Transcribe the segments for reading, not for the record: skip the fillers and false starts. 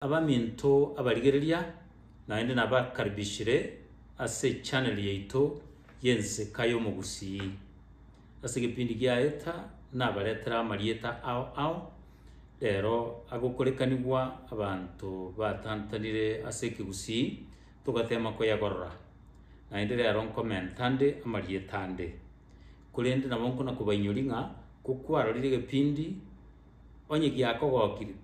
Abaminto abarigereria, naende nabakaribishire ase echannel yaito y'enseka y'omogusii. Ase egepindi giaeta nabaretera amarieta ao ao, rero agokorekanigwa abanto batantanire ase ekegusii togatema koyagorora. Naende rero nkomenta nde amarieta ande. Korende nabo nkona kobainyoria ng'a kokwarorire egepindi onye giakogokire,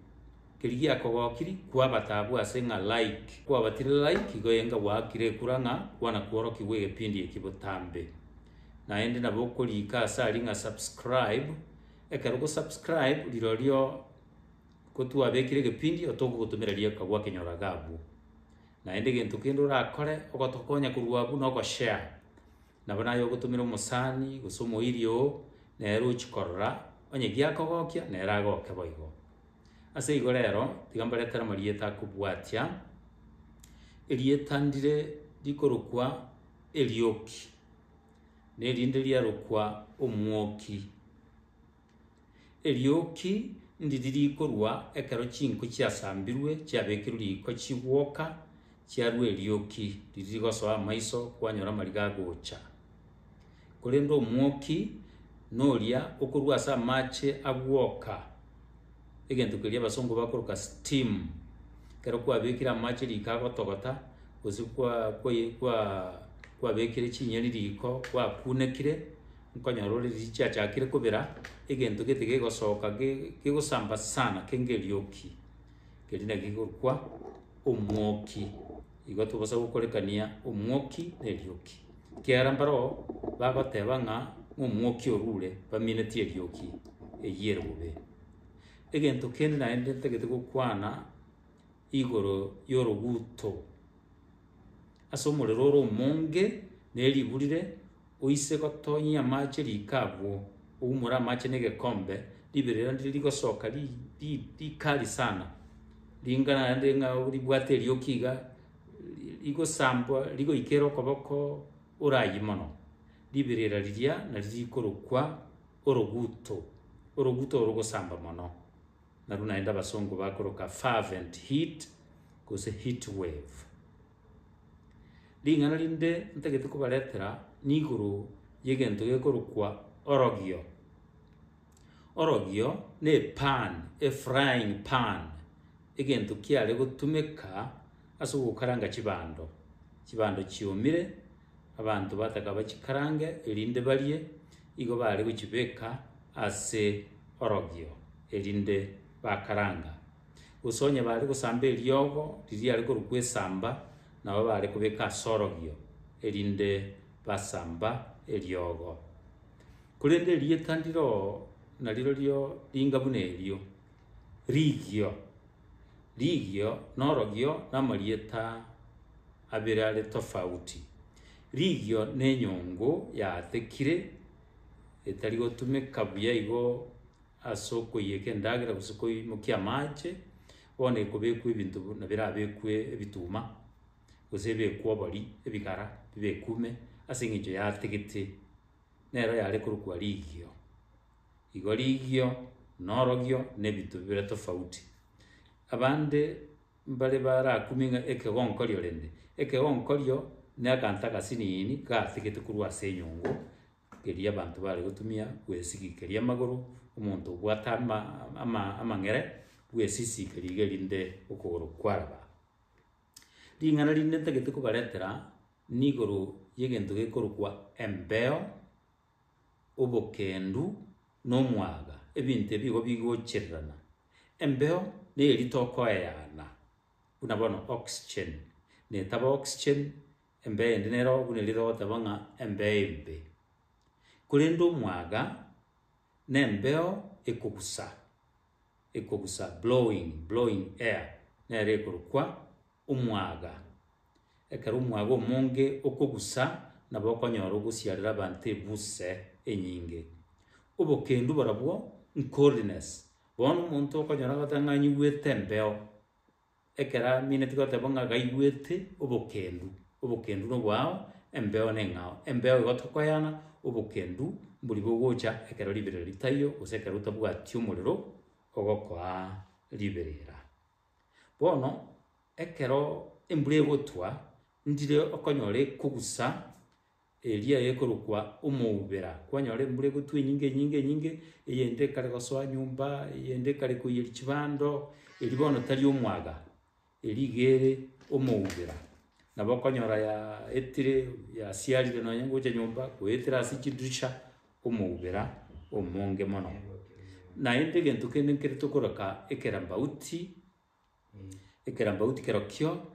Keria giakogokiri kwabata abwo ase ng'a like. Kwabatire like igo enga gwaakire ekura ng'a kwana kworokigwa egepindi eki botambe. Naende nabo okorika ase aria ng'a subscribe, ekero ogo subscribe rirorio kotwabekire egepindi otogogotomera rioka gwakenyora iga abwo. Naende egento kende orakore ogotokonya korwa abwo na ogoshare. Nabo naye ogotomera omosani gose omoiri oo nere ochia korora onye giakogokia nere agoke boigo. Ase igo rero, tiga mbaretere amarieta akobwatia, erieta ndire rikorokwa erioki, na erinde riarokwa omwoki. Erioki ndiri rikorwa ekero chinko chiasambirwe chiabekirwe riko chigwoka, chiarwa erioki riria rigosoa amaiso kwanyora amariga agocha. Korende omwoki noria okorwa ase amache agwoka, egento keria abasongo bakoroka steam. Ekero kwabekire amache riko agotogota, gose kwa kwa kwa kwabekire chinyeni riko kwakunekire, nkonyora ore riria chiachakire kobera, egento gete gegosoka ge gegosamba sana kenge erioki, keria naki gekorokwa omwoki. Igo tobosa gokorekania omwoki na erioki. Ekiagera mbaroo bagoteba ng'a omwoki orure baminetie erioki, eyio ere bobe. Egento kende naende ntagete gokwana igoro y'oroguto, ase omorero ore omonge na eribu rire, oise gotonyia amache riko abwo, oumore amache na egekombe, riberera ndire rigosoka ri ri rikali sana, ringa naende ng'a ribwate erioki iga. Rigosambwa rigoikera okoboko orayie mono, riberera riria nario rikorokwa oroguto, oroguto orogosamba mono, narwo naende abasongo bakoroka fervent heat gose heat wave. Ring'ana rinde ntagete kobaretera nigoro yegento gekorokwa orogio. Orogio na epan, efrying pan, egento kiare gotumeka ase ogokaranga chibando, chibando chiomire, abanto bataka bachikarange erinde barie, igo bare gochibeka ase orogio erinde bakaranga. Gose onye bare gosamba eriogo riria riare korokwa esamba, nabo bare kobeka ase orogio erinde basamba eriogo. Korende erieta ndiro narirorio ringa buna erio, rigio. Rigio na orogio namarieta abere are tofauti. Rigio nenyongo yaatekire etari gotumeka buya igo ase okoiyeka endagera gose koimokia amache, bono ekobekwa ebinto buna birabekwe ebituma, gose ebekwe obori, ebigara bibekwe ime ase eng'encho yaategete nero yare korokwa rigio. Igo rigio na orogio nebinto bibere tofauti. Abande mbare barakumie ng'a ekegonkorio rende, ekegonkorio na aganto agasinini gatigete korwa ase enyongo keria abanto bare gotumia gwesigekeria amagoro, omonto obwate ama ama amang'ere bwesisikeria iga erinde okogoro kwaraba. Ring'ana rinde ntagete kobaretera nigoro yegento gekorokwa embeo. obokendu, na omwaga, ebinto ebi igo bigochererana. Embeo neri tokoeyana, buna bono oxygen, netaba oxygen, embeo ende nero buna eria togoteba ng'a embeo embe. Korende omwaga, na embeo ekogusa, ekogusa blowing, blowing air, nere ekorokwa omwaga. Ekero omwaga omonge okogusa, nabo okonyora ogosiarera abanto ebuse enyinge. Obokendu barabwo ncoldness, bono omonto okonyora agoteba ng'a anyigwete embeo, ekero amineti goteba ng'a gaigwete obokendu, obokendu nobwao, embeo neng'ao. Embeo igo tokoeana, obokendu mbori bogocha ekero riberera ritaiyo gose ekero otabwati omorero ogokoa riberera. Bono ekero embura egotwa, ndire okonyora ekogusa eria ekorokwa omoubera, kwanyora embura egotwa enyinge enyinge enyinge, eyende ekare gosoa nyomba, eyende ekare koiyeria chibando, eria bono tari omwaga, eria iga ere omoubera. Nabo okonyora yaetire yasiarire nonye ngocha nyomba, goetera ase chidirisha, omoubera omonge mono. Naende egento kende nkere tokoroka ekerambauti, Ekerambauti kerokio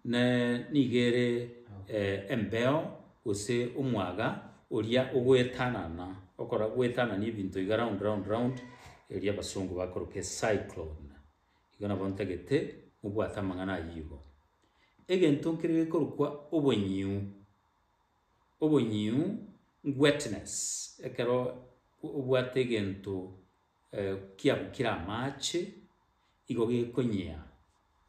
ne nigo ere embeo gose omwaga oria ogoetanana okora goetanania ebinto iga round round round eria abasongo bakoroka ecyclone. Igo nabo ntagete mobwate amang'ana ayio igo. Egento nkere gekorokwa obonyiu, obonyiu wetness ekero obwate egento kiabukire amache, igo gekonyia,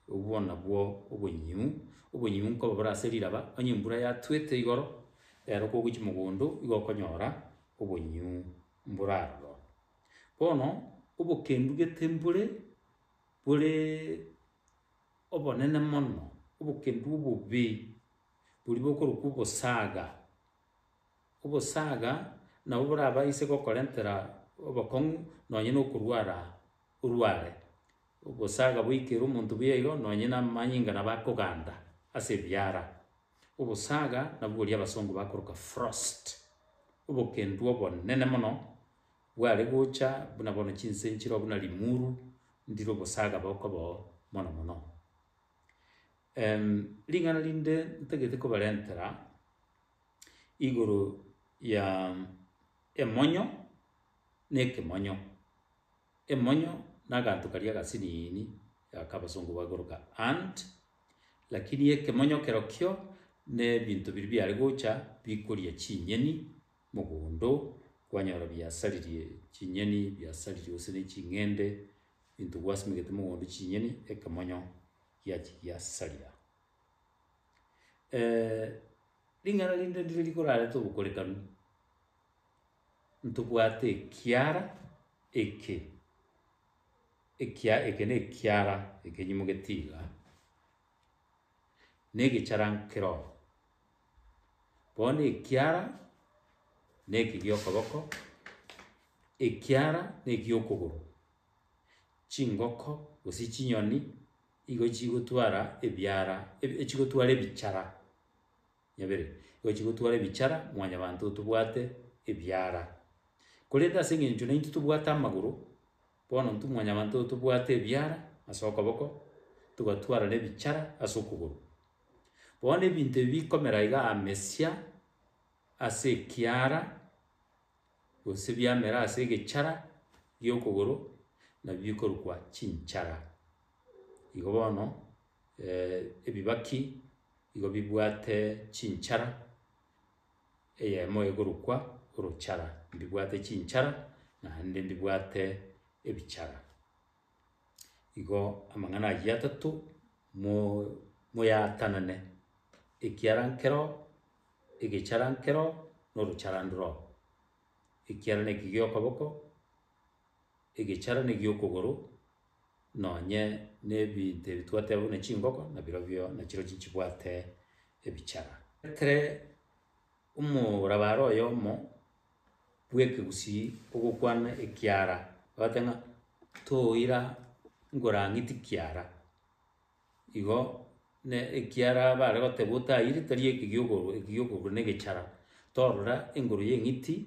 obwo nabwo obonyiu, obonyiu nkoba bore ase riraba, onye embura yatwete igoro, ero kogochia mogondo igo okonyora obonyiu mbore aroro. Bono, obokendu gete mbore, boreee obonene mono, obokendu obobe, boria bokorokwa obosaga. Obosaga nabo borabaise gokorentera obokong'u nonye na okorwara orware. Obosaga boikere omonto buya igo nonye na amanyinga nabo akoganda ase ebiara. Obosaga nabwo boria abasongo bakoroka frost, obokendu obonene mono bware gocha buna bono chinse nchire buna Limuru ndire obosaga bokoba oo mono mono. Ring'ana rinde ntagete kobarentera. Igoro ya emonyo na ekemonyo. Emonyo na aganto karia agasinini aka abasongo bakoroka ant, lakini ekemonyo kerokio na ebinto biria biare gocha bikoria chinyeni mogondo, kwanyora biasaririe chinyeni, biasaririe gose ne ching'ende, ebinto gwasimegete mogondo chinyeni, ekemonyo giachia giasaria. Ring'ana rinde ndire rikorarete obokorekanu, ntobwate ekiara eke, ekia eke na ekiara eke nyimogeti iga, na egechara nkere oo. Bono ekiara na eke gia okoboko, ekiara na ekia okogoro, chingoko gose chinyoni igo chigotwara ebiara, echigotwara ebichara. Nyabere, igo chigotwara ebichara, mwanyabanto tobwate ebiara. Korende ase eng'encho naintwe tobwate amagoro, bono intwe mwanyabanto tobwate ebiara ase okoboko, togatwara na ebichara ase okogoro. Bono ebinto ebi bikomera iga amesia ase ekiara, gose biamera ase egechara gi'okogoro, nabio bikorokwa chinchara. Igo bono ebibaki igo bibwate chinchara, eyemo ekorokwa orochara, mbibwate chinchara naende mbibwate ebichara. Igo amang'ana ayio atato mo- moyaatanane, ekiara nkero, egechara nkero, na orochara ndoro. Ekiara neki gia okoboko, egechara negia okogoro, nonye na ebinto ebi twateba buna chingoko nabirobio nachirochio nchibwate ebichara. Ekere omorabare oyomo bw'ekegusii ogokwana ekiara, bagoteba ng'a toira ngorang'iti kiara, igo ne ekiara bare goteba otaire tari eke gia okogoro, eke gia okogoro na egechara, torora engoro ya eng'iti.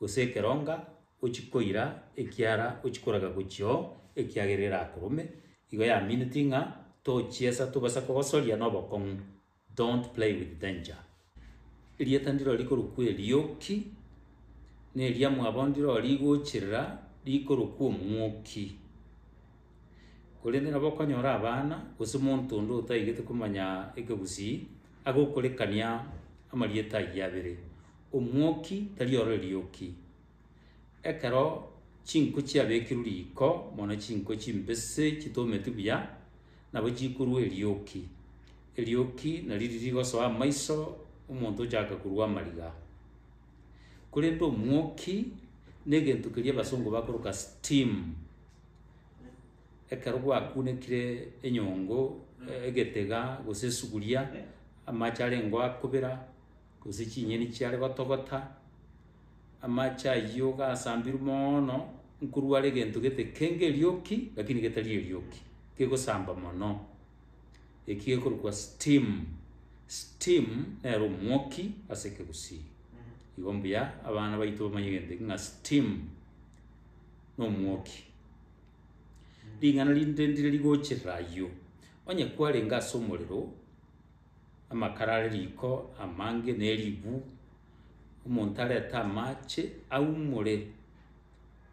gose ekeronga, ochie koira ekiara ochie koraga gochia oo, ekiagera erakorome, igo yamineti ng'a tochiesa tobasa kogosoria na obokong'u, don't play with danger. Erieta ndiro rikorokwa erioki, na eriamwabo ndiro rigocherera rikorokwa omwoki. Korende nabo okonyora abana, gose monto onde otaigete komanya ekegusii, agokorekania amarieta ayio abere. Omwoki tari oro erioki. Ekero chinko chiabekirwe riko, mono chinko chimbese chitometi buya, nabo chikorwa erioki. Erioki nario rigosoa amaiso omonto ochaka korwa amariga. Korende omwoki na egento keria abasongo bakoroka steam. Ekero gwakunekire enyongo, egetega gose esuguria, amache arengeo akobera, gose chinyeni chiare gotogota, amache ayio gasambirwe moono, nkorwa are egento gete kenge erioki lakini getari erioki, kegosamba mono. Eki gekorokwa steam, steam nere omwoki ase ekegusii. Igo mbuya abana baito bamanye egento eke ng'a steam na omwoki. Ring'ana rinde ndire rigocherera ayio, onye kwarenge ase omorero, amakara are riko amange na eribu, omonto arete amache aumore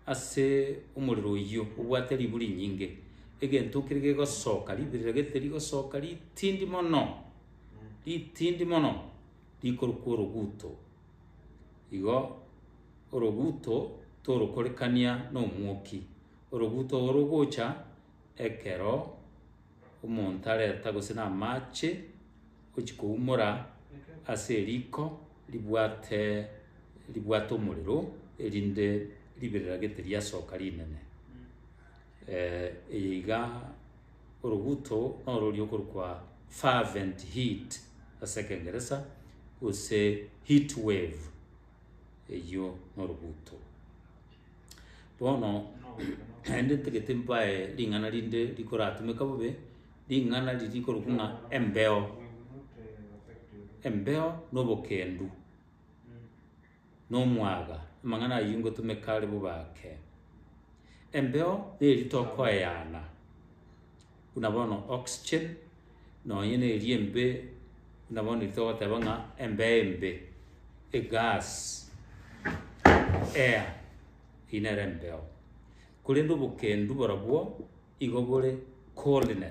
ase omorero oyio obwate ribu rinyinge, egento kere gegosoka riberera gete rigosoka ritindi mono, ritindi mono, rikorokwa oroguto. Igo oroguto torokorekania na omwoki, oroguto orogocha ekero omonto areta gose na amache gochi koumora ase eriko ribwate ribwate omorero erinde riberera gete riasoka rinene. Eye iga oroguto noro okorokwa fervent heat ase ekengeresa gose heat wave eyio noroguto. Bono naende ntagete mbae ring'ana rinde rikoratumeka bobe, ring'ana riria rikorokwa ng'a embeo, embeo na obokendu, na omwaga, amang'ana ayio ngotumeka are bobe ake. Embeo neri tokoeyana, buna bono oxygen, nonye na eria embe, buna bono eria togoteba ng'a embeo embe, egas, air, eyio nere embeo. Korende obokendu borobwo igo bore coldness.